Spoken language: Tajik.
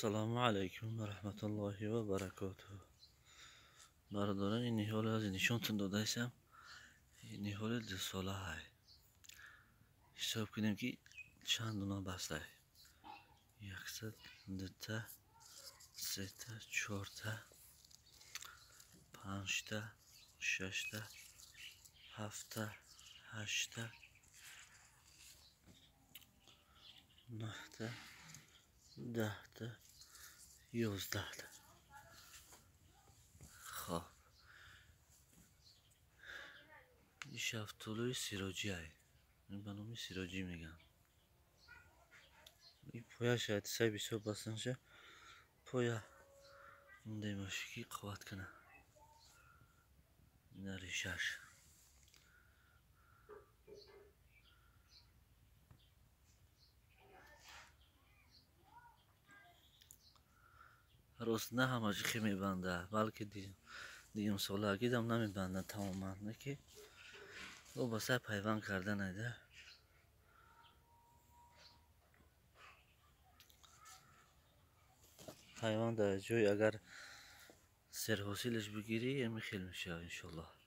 Ассалому алайкум ва раҳматуллоҳи ва баракотуҳ. Бародарон, ин ниҳоле аз нишонтон додаистам, ин ниҳоли дусолаҳай. Ҳисоб кунем, ки чанд дуна бастай: якта, дута, сета, чорта, панҷта, шашта, ҳафта, ҳашта, наҳта, 10та, 11та. Хоб, ин шафтолӯи сироҷиай, ба номи сироҷӣ мегӯянд. Ин пояш сай бисёр бастанша поя мондемаши, ки қувват кунад. Ина решаш. Рост, на ҳама ҷихе мебандад, балки дуюмсолагидам намебандад тамоман, не ки ба сар пайванд кардан айда. Пайванд дар ҷой агар серҳосилаш бигирӣ, ами хел мешавад, иншоаллоҳ.